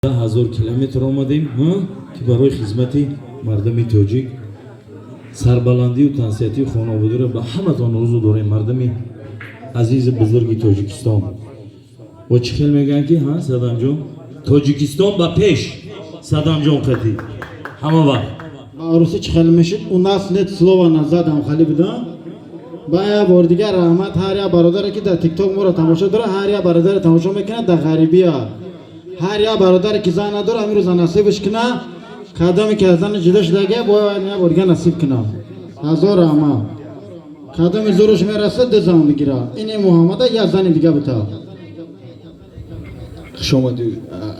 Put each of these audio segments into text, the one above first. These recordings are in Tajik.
10 000 километр омадем, ки барои хизмати мардуми тоҷик сарбаландию тансиҳатию хонободиро ба ҳаматон орзу дорем. Мардуми азизи бузурги Тоҷикистон, бо чӣ хел мегӯянд, ки ҳа, Садамҷон, Тоҷикистон ба пеш, Садамҷон қатӣ ҳама вақт. Ба русӣ чӣ хел мешид? «У нас нет слова назад», ам хали буда. Ба як бор дигар раҳмат ҳар як бародаре, ки дар Тикток моро тамошо дорад, ҳар як бародаре тамошо мекунад дар ғарибия, ҳар як бародаре, ки зан надорад, ҳамин рӯза насибаш куна, кадоме ки аз зани ҷудо шудага, бояд як бор дигар насиб куна. Ҳазор раҳмат. Кадоми зӯраш мерасад, ду зан бигира, ини Муҳаммада як зани дига бита. Хушомадӣ,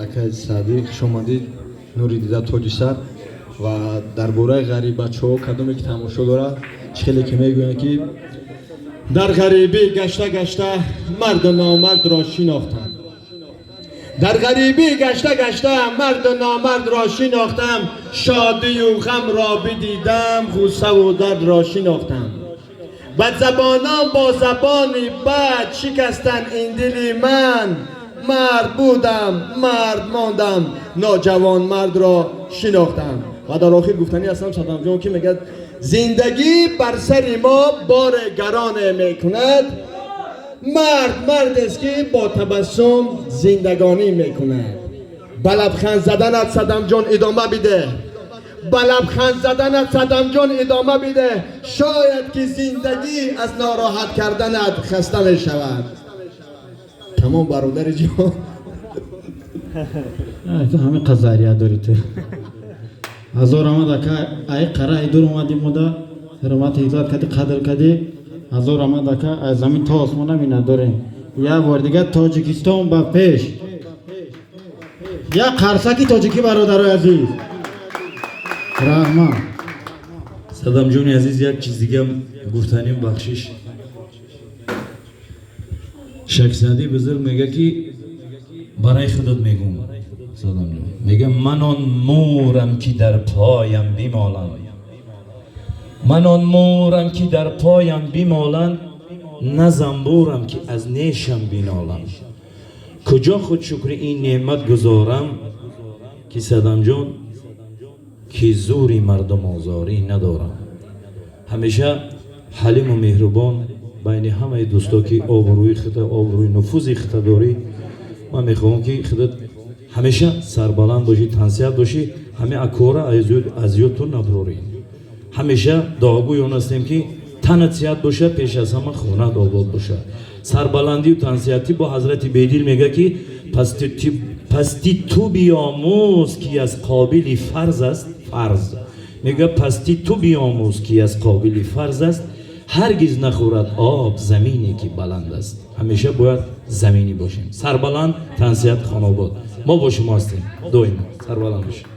акаи Саъдӣ, хушомадӣ, нури дида, тоҷи сар. Ва дар бораи ғариббачаҳо, кадоме ки тамошо дорад, чӣ хеле ки мегӯянд, ки дар ғарибӣ гашта гашта марду номардро шинохтам, дар ғарибӣ гашта гашта марду номардро шинохтам, шодию ғамро бидидам, ғуссаву дардро шинохтам. Бадзабонон бо забони бад шикастанд ин дили ман. Мард будам, мард мондам, ноҷавон мардро шинохтам. Ва дар охир гуфтанӣ ҳастам, Садамҷон, ки мегӯяд: зиндагӣ бар сари мо бори гароне мекунад, мард мардест, ки бо табассум зиндагонӣ мекунад. Ба лабханд заданат, Садамҷон, идома биде, ба лабханд заданат, Садамҷон, идома биде, шояд ки зиндагӣ аз нороҳат карданат хаста мешавад. Тамом, бародари ҷон. Ту ҳамин қазария дорӣ ту. Ҳазор омад, ака, ай қара ай дур омадӣ, мода ҳурмати иззат кардӣ, қадр кардӣ. Ҳазор омад, ака, аз замин то осмона миннатдорем. Як бор дигар, Тоҷикистон ба пеш! Як қарсаки тоҷикӣ, бародарои азиз, раҳмат. Садамҷони азиз, як чиз дигам гуфтаним, бахшиш. Шайх Саъди бузург мега, ки барои худат мегум, Садамҷон, мега: «Ман он мурам, ки дар поям бимоланд, ман он мурам, ки дар поям бимоланд, на занбурам, ки аз нешам бинолам. Куҷо худ шукри ин неъмат гузорам, ки, Садамҷон, ки зури мардумозорӣ надорам». Ҳамеша ҳалиму меҳрубон байни ҳамаи дӯсто, ки обрӯи хита, обрӯи нуфузи хита дорӣ. Ман мехоҳам, ки худат ҳамеша сарбаланд бошӣ, тансиҳат бошӣ, ҳаме акора аз ёдтон наброрӣ. Ҳамеша дуогӯи он ҳастем, ки танат сиҳат бошад, пеш аз ҳама хонат обод бошад, сарбаландию тансиҳатӣ. Бо ҳазрати Бедил мега, ки пасти ту биомӯз, ки аз қобили фарз аст фарз. Мега: «Пасти ту биомӯз, ки аз қобили фарз аст, ҳаргиз нахӯрад об замине, ки баланд аст». Ҳамеша бояд заминӣ бошем. Сарбаланд, тансиҳат, хонобод. Мо бо шумо ҳастем доимо. Сарбаланд бошем.